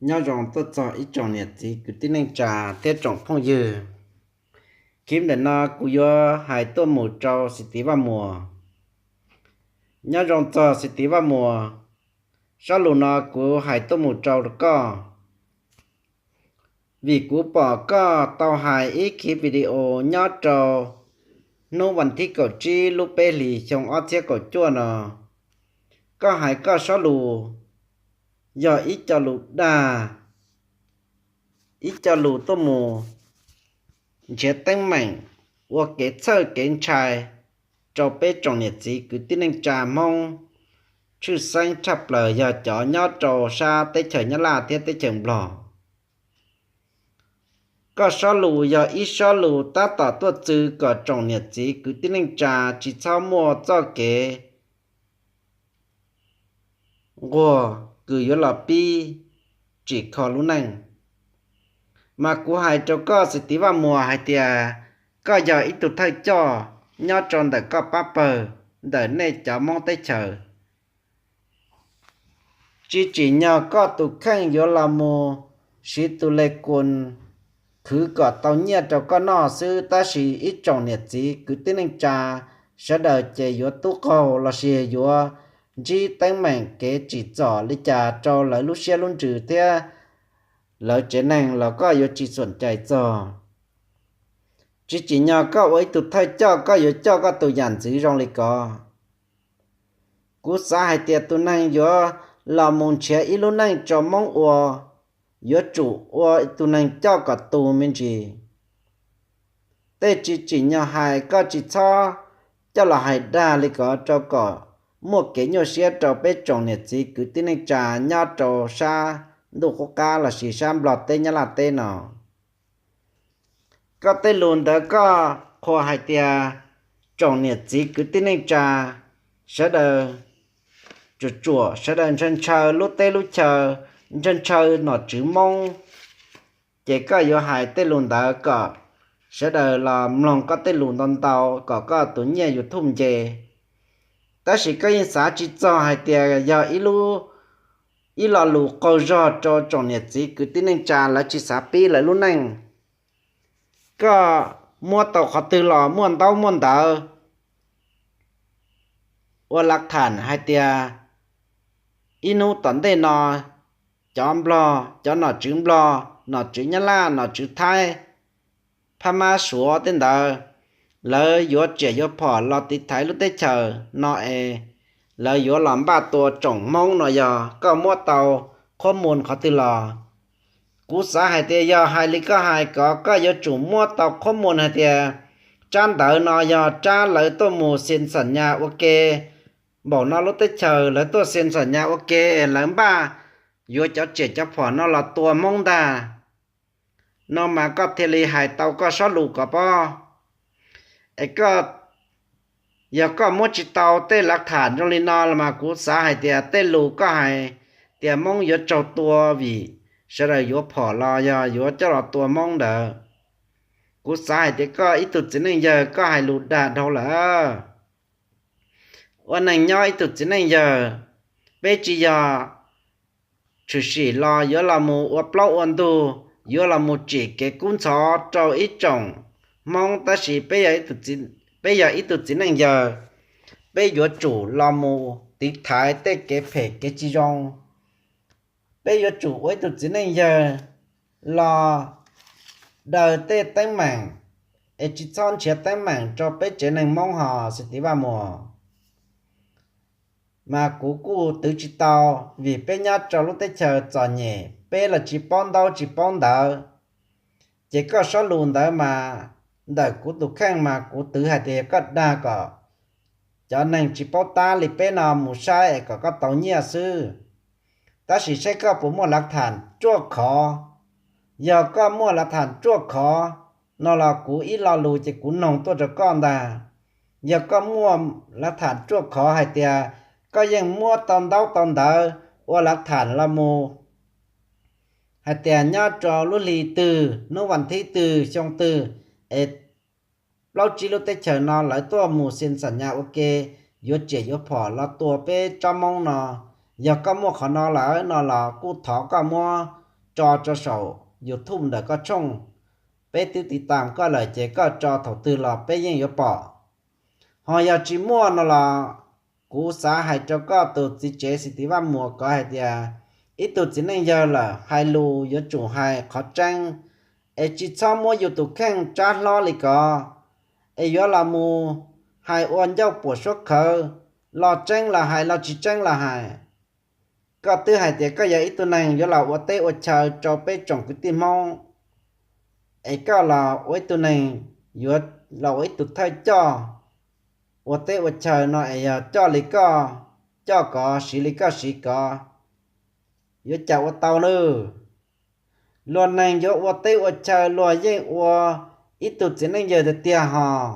Nyob zoo tuaj txog ib tsoom niam txiv kwv tij neej tsa thiab tsoom phooj ywg. Clip ntawm no kuv yuav hais tuaj mus rau xib tiv Vaj Muas. Nyob zoo txog xib tiv Vaj Muas, sob lus no kuv hais tuaj mus rau koj, vim kuv pom koj tau hais ib clip video nyob rau hnub vas thib kaum tsib lub peb hlis xyoo ob txhiab kaum cuaj no. Koj hais koj sob lus yog ib co lus dag, ib co lus tuaj mus nrhiav teeb meem, ua kev txhawj kev ntshai rau peb tsoom niam txiv kwv tij neej tsa Hmoob, tshwj xeeb tshaj plaws yog cov nyob rau sab teb chaws Nyab Laj thiab teb chaws Nplog. Koj sob lus yog ib sob lus tab tom tuaj txwv kom tsoom niam txiv kwv tij neej tsa tsis txhob muaj txoj kev nquag kws yuav los pib tsim kho lub neej. Mas kuv hais rau koj xib tiv Vaj Muas hais tias koj yog ib tug thawj coj nyob rau ntawm koj pab pawg, ntawm nej cov Hmoob teb chaws. Tsis tsim nyog koj tus kheej yuav los mus siv tus le kuas khwv kom tau nyiaj rau koj noj xwb, tab sis ib tsoom niam txiv kwv tij neej tsa sawv daws ces yuav tub qaug lossis yuav ntsib teeb meem kev tsim txom li cas rau lawv lub siab lub ntsws thiab lawv tsev neeg los koj yuav tsis xuam cai txog. Tsis tsim nyog koj ua ib tug thawj coj koj yuav coj koj tus yam ntxwv zoo li ko. Kuv xav hais tias tus neeg yuav los mus nrhiav ib lub neej rau Hmoob ua, yuav tsum ua tus neeg coj kom tu me ntsis. Tej tsis tsim nyog hais koj tsis txhob coj los hais dag li ko rau kom muaj kev nyuaj siab rau peb tsoom niam txiv kwv tij neej tsa nyob rau sab ntuj qub qab lossis sab Nplog teb Nyab Laj teb no. Koj tej lus ntawd koj qhuas hais tias tsoom niam txiv kwv tij neej tsa sawv daws tsuam tsuam, sawv daws ntshaw ntshaw lub teb lub chaw, ntshaw ntshaw nom tswv Hmoob, ces koj yuav hais tej lus ntawd kom sawv daws los mloog koj tej lus ntau ntau kom koj tus nyiaj YouTube nce. Tab sis koj yeej xav tsis txog hais tias yog ib lo lus qaug zog rau tsoom niam txiv kwv tij neej tsa lawv tsis xav pib lawv lub neej. Koj muab tau qhov twg los muaj ntaub muaj ntawv ua lav tham hais tias ib hnub tom ntej no cov Nplog, cov nom tswv Nplog, nom tswv Nyab Laj, nom tswv Thaib, Phab Mab, Suav tej ntawd, lawv yuav riam yuav phom los tiv thaiv lub teb chaws no es lawv yuav los npaj tua tsoom Hmoob no yog koj muab tau qhuab mus qhov twg los. Kuv xav hais tias yog hais li koj hais ko koj yuav tsum muab tau qhuab mus hais tias tsab ntawv no yog tsab lawv tuaj mus xia xam nyas ua ke. Npaum no lub teb chaws lawv tuaj xia xam nyas ua ke, lawv npaj yuav cov riam cov phom no los tua Hmoob ntag no mas koj thiaj li hais tau koj sob lus kom pob. Es koj, yog koj muab tsis tau tej lav tham zoo li no los mas kuv xav hais tias tej lus koj hais tias Hmoob yuav raug tua vim sawv daws yuav phom los yog yuav coj los tua Hmoob ntawd, kuv xav hais tias koj ib tug txiv neej yawg koj hais lus dag dhau lawm. Ua neeg nyob ib tug txiv neej yawg, peb tsis yog tshwm sim los yuav los mus ua plaub ua ntug, yuav los mus tsim kev kub ntxhov rau ib tsoom Hmoob, tab sis peb yog ib tug txiv neej yawg, peb yuav tsum los mus tiv thaiv tej kev phem kev tsis zoo. Peb yuav tsum ua ib tug txiv neej yawg los daws tej teeb meem es tsis txhob nrhiav teeb meem rau peb tsev neeg Hmoob hos xib tiv Vaj Muas. Mas kuv kuj twv tsis tau, vim peb nyob rau lub teb chaws txom nyem peb los tsis paub ntaub tsis paub ntawv. Ces koj sob lus ntawd mas ntawm kuv tus kheej mas kuv twv hais tias yog koj dag kom cov neeg tsis paub tab li peb no mus saib es kom koj tau nyiaj xwb. Tab sis saib koj puas muaj lav tham ruaj khov. Yog koj muaj lav tham ruaj khov no los kuv ib lo lus ces kuv noog tuaj rau koj ntag. Yog koj muaj lav tham ruaj khov hais tias koj yeej muab tau ntaub tau ntawv ua lav tham los mus hais tias nyob rau lub hli twg, hnub vas thib twg, xyoo twg, es plaub tsib lub teb chaws no lawv tuaj mus xia xam nyas ua ke, yuav riam yuav phom los tua peb tsob Hmoob no. Yog koj muaj qhov no lawm no los kuj thov koj muab tso rau saum YouTube ntawm koj tshooj. Peb twb tiv tam koj lawm ces koj tso thaum twg los peb yeej yuav pom. Ho yog tsis muaj no los kuv xav hais rau koj tus txiv tsev Xis Tis Vaj Muas kov hais tias ib tug txiv neej yawg lawm hais lus yuav tsum hais qhov tseeb, es tsis txhob muab yus tus kheej tsab hlob li kov, es yuav los mus hais ua ncauj puam suab khawv, los tseeb los hais los tsis tseeb los hais. Koj twb hais tias koj yog ib tug neeg yuav los ua teb ua chaw rau peb tsoom kwv tij Hmoob, es koj los ua ib tug neeg yuav los ua ib tug thawj coj ua teb ua chaw no es yog coj li koj coj kov siv li koj siv kov, yuav cas ua tau lawm. Luag neeg yuav ua teb ua chaw luag yeej ua ib tug txiv neej yawg tiag tiag hos.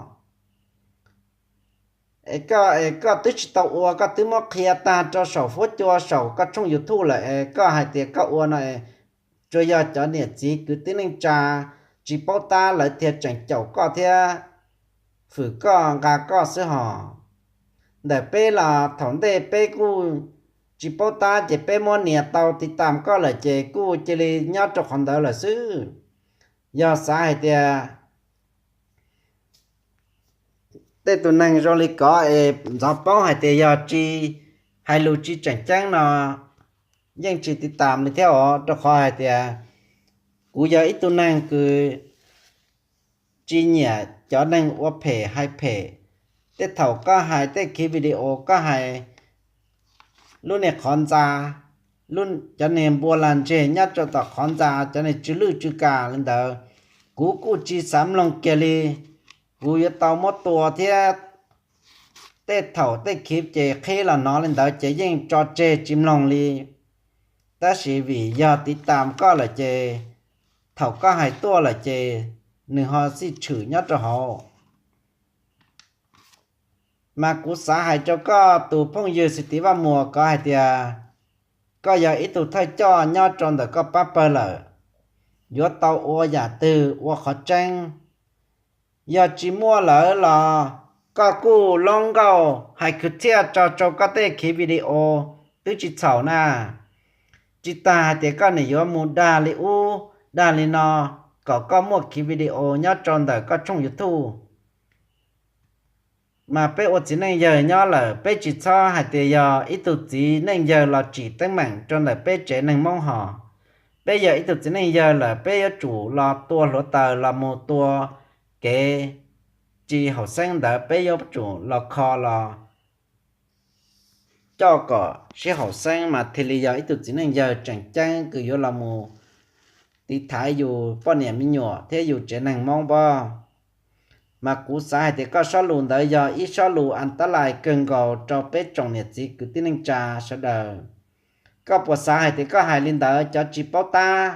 Es koj, es koj twb tsis tau ua, koj twb muab qhia tag rau saum fuab cua saum koj tshooj YouTube lawm es koj hais tias koj ua no es tsuas yog cov niam txiv kwv tij neej tsa tsis paub tab lawv thiaj tseem caum koj thiab fwm koj nqa koj xwb hos. Ntawm peb los thaum ntej peb kuj tsis paub tab ces peb muab nias tau tiv tam koj lawm ces kuj cia li nyob rau qhov ntawd lawm xwb. Yog xav hais tias tej tus neeg zoo li kov es ntxov paub hais tias yog tsis hais lus tsis tseem ceeb no yeej tsis tiv tam li thiab os, rau qhov hais tias kuv yog ib tug neeg kws tsis nyiam cov neeg ua phem hais phem. Tej thaum koj hais tej khiv video koj hais lub niag qhov ntxa, cov niag npua lag ntseg nyob rau tom qhov ntxa, cov niag tsw lwj tsw kas li ntawd, kuv kuj tsis xav mloog kiag li. Kuv yuav tau muab tua thiab. Tej thaum tej khiv ces qhib los hnov li ntawd ces yeej tso tseg tsis mloog li. Tab sis vim yog tiv tam koj lawm ces thaum koj hais tuaj lawm ces nws ho xij tshwm nyob rau hauv. Mas kuv xav hais rau koj tus phooj ywg Xis Tis Vaj Muas kov hais tias koj yog ib tug thawj coj nyob rau ntawm koj pab pawg lawm, yuav tau ua yam twg ua qhov tseeb. Yog tsis muaj lawm los koj kuj loob nkauj hais khwv txhiaj tso rau koj tej khiv video twb tsis txhaum na. Tsis tas hais tias koj nim yuav mus dag li ub dag li no kom koj muaj khiv video nyob rau ntawm koj tshooj YouTube. Mas peb ua txiv neej yawg nyob lawm peb tsis txhob hais tias yog ib tug txiv neej yawg los tsim teeb meem rau ntawm peb tsev neeg Hmoob hos. Peb yog ib tug txiv neej yawg lawm peb yuav tsum los tua hluav taws los mus tua kev tsis haum xeeb ntawd peb yuav tsum los kho los coj kom sib haum xeeb mas thiaj li yog ib tug txiv neej yawg tseem ceeb kws yuav los mus tiv thaiv yus poj niam me nyuam thiab yus tsev neeg Hmoob pob. Mas kuv xav hais tias koj sob lus ntawd yog ib sob lus an tab lais kawg nkaus rau peb tsoom niam txiv kwv tij neej tsa sawv daws. Koj puas xav hais tias koj hais li ntawd cov tsis paub tab,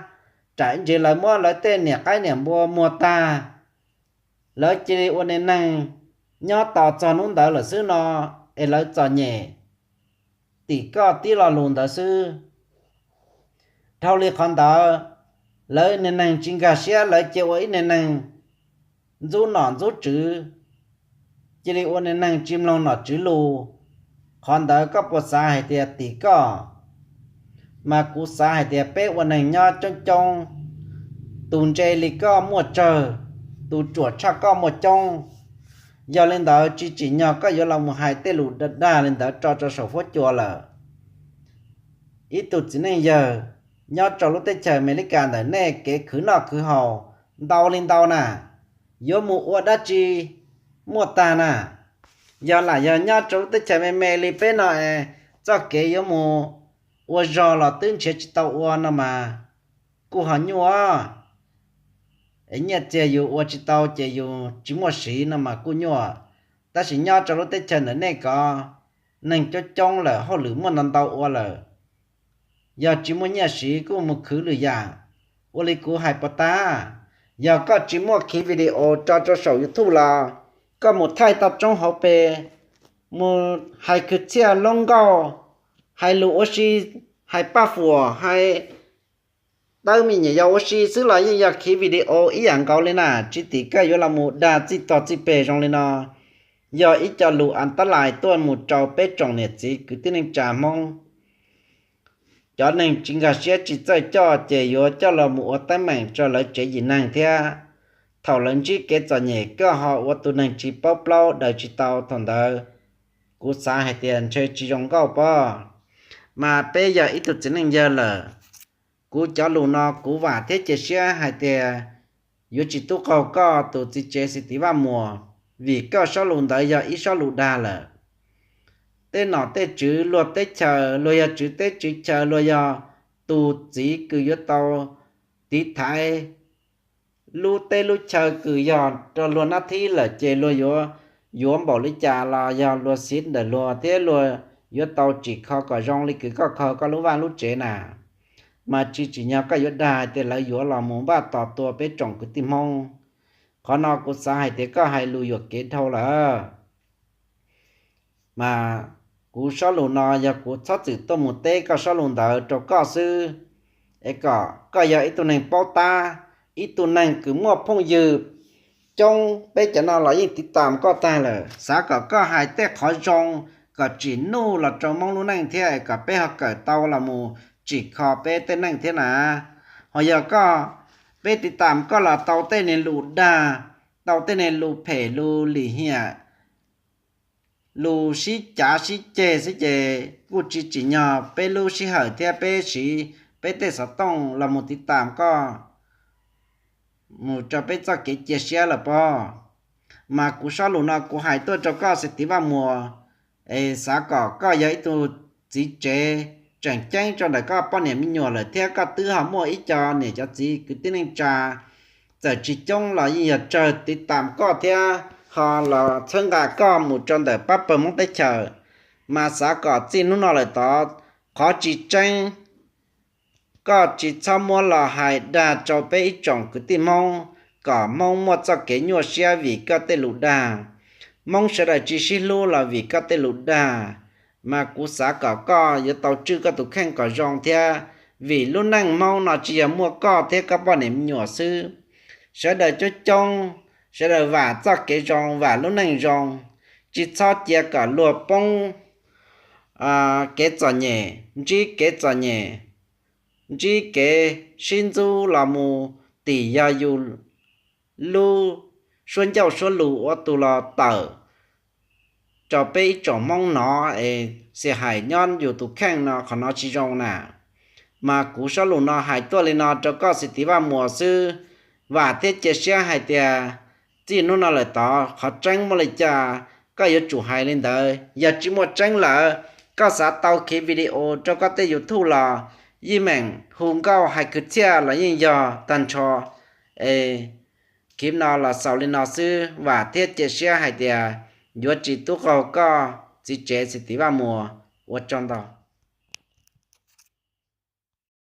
tsam ib ntsis lawv muab lawv tej niam qaib niam npua muag tag, lawv cia li ua niag neeg nyob tos txog hnub ntawd lawm xwb no, es lawv txom nyem tim koj tib lo lus ntawd xwb. Dhau li qhov ntawd, lawv niag neeg tsis nkag siab lawv cia ua ib niag neeg ntxub nom ntxub tswv, cia li ua niag neeg tsis mloog nom tswv lus. Qhov ntawd koj puas xav hais tias tim koj? Mas kuv xav hais tias peb ua neeg nyob coob coob, tus ntse li koj muaj tsawg, tus ruam tshaj koj muaj coob. Yog li ntawd tsis tsim nyog koj yuav los mus hais tej lus dag dag li ntawd tso rau saum fuab cua lawm. Ib tug txiv neej yawg nyob rau lub teb chaws Amelikas ntawm nej kev khwv noj khwv haus ntau li ntau na, yuav mus ua dab tsi muaj tag na. Yog lam yog nyob rau lub teb chaws me me li peb no es txoj kev yuav mus ua zog los twb nrhiav tsis tau ua no mas kuj ho nyuaj. Es nyiaj txiag yus ua tsis tau ces yus tsis muaj siv no mas kuj nyuaj. Tab sis nyob rau lub teb chaws ntawm nej ko, neeg coob coob lawm hauj lwm muaj ntau ntau ua lawm. Yog tsis muaj nyiaj siv kuj mus khwv lwm yam. Ua li kuv hais puas tag? Yog koj tsis muaj khiv video tso rau saum YouTube los koj mus thaij tau roob hauv pes, mus hais khwv txhiaj loob nkauj, hais lus ua si, hais paj fuam, hais tawb me nyuam yaus ua si xwb los yeej yog khiv video ib yam nkaus li na. Tsis tim koj yuav los mus dag txij tog txij peg zoo li no, yog ib co lus an tab lais tuaj mus rau peb tsoom niam txiv kwv tij neej tsa Hmoob. cov neeg tsis nkag siab tsis txawj coj ces yuav coj los mus ua teeb meem rau lawv tsev yim neeg thiab. Thaum lawv ntsib kev txom nyem koj ho ua tus neeg tsis paub plaub daws tsis tau, thaum ntawd kuv xav hais tias ntshe tsis zoo nkauj pob. Mas peb yog ib tug txiv neej yawg lawm, kuv cov lus no kuv vam thiab cia siab hais tias yuav tsis tub qaug koj tus txiv tsev Xis Tiv Vaj Muas, vim koj sob lus ntawd yog ib sob lus dag lawm. Tej nom tej tswv luag teb chaws, luag yog tswv teb tswv chaw, luag yog tus txiv kws yuav tau tiv thaiv lub teb lub chaw kws yog rau luag nab thib lawm ces luag yuav, yuav npaum li cas los yog luag xiv ntawm luag thiab luag yuav tau tsim kho kom zoo li kws koj kho koj lub vaj lub tsev na. Mas tsis tsim nyog koj yuav dag hais tias lawv yuav los mus npaj tos tua peb tsoom kwv tij Hmoob. Qhov no kuv xav hais tias koj hais lus yuam kev dhau lawm. Mas kuv sob lus no yog kuv txhob txwm tuaj mus teb koj sob lus ntawd rau koj xwb, es kom koj yog ib tug neeg paub tab, ib tug neeg kws muaj phooj ywg coob, peb cov no los yeej tiv tam koj tag lawm. Xav kom koj hais tej qhov zoo kom tsim nuj los rau Hmoob lub neej thiab es kom peb ho kawm tau los mus tsim kho peb tej neej thiab na. Ho yog koj, peb tiv tam koj los tau tej neeg lus dag, tau tej neeg lus phem lus lim hiam, lus sib cav sib ceg xwb ces kuj tsis tsim nyog peb lub sij hawm thiab peb siv peb tej xov tooj los mus tiv tam koj mus rau peb txoj kev cia siab lawm pob. Mas kuv sob lus no kuv hais tuaj rau koj Xis Tiv Vaj Muas, es xav kom koj yog ib tug txiv tsev tseem ceeb rau ntawm koj poj niam me nyuam lawm thiab koj twb ho muaj ib co niam cov txiv kwv tij neej tsa, txawm tsis coob los yeej yog tsawg tiv tam koj thiab ho los txhawb nqa koj mus rau ntawm pab pawg Hmoob teb chaws. Mas xav kom txij hnub no lawm tod, qhov tsis tseeb koj tsis txhob muab los hais dag rau peb ib tsoom kwv tij Hmoob kom Hmoob muaj txoj kev nyuaj siab vim koj tej lus dag. Hmoob sawv daws tsis sib hlub los vim koj tej lus dag. Mas kuv xav kom koj yuav tau tswj koj tus kheej kom zoo thiab, vim lub neej Hmoob no tsis yog muaj koj thiab koj poj niam me nyuam xwb. Sawv daws coob coob, sawv daws vam txoj kev zoo, vam lub neej zoo, tsis txhob cia kom luag poob kev txom nyem, ntsib kev txom nyem, ntsib kev sib ntxub los mus tim yog yus lub suab ncauj suab lus ua tus los tawm rau peb ib tsoom Hmoob hnov es xia hais nyob yus tus kheej no, qhov no tsis zoo na. Mas kuv sob lus no hais tuaj li no rau koj Xis Tiv Vaj Muas xwb, vam thiab cia siab hais tias txij hnub no lawm tod qhov tseeb muaj li cas koj yuav tsum hais li ntawd. Yog tsis muaj tseeb lawm, koj xav tau khiv video rau koj tej YouTube los yeej meem hu nkauj hais kwv txhiaj los yeej yog tag nrho. Es khiv no los xaus li no xwb, vam thiab cia siab hais tias yuav tsis tub qaug koj txiv tsev Xis Tiv Vaj Muas. Ua tsaug ntau.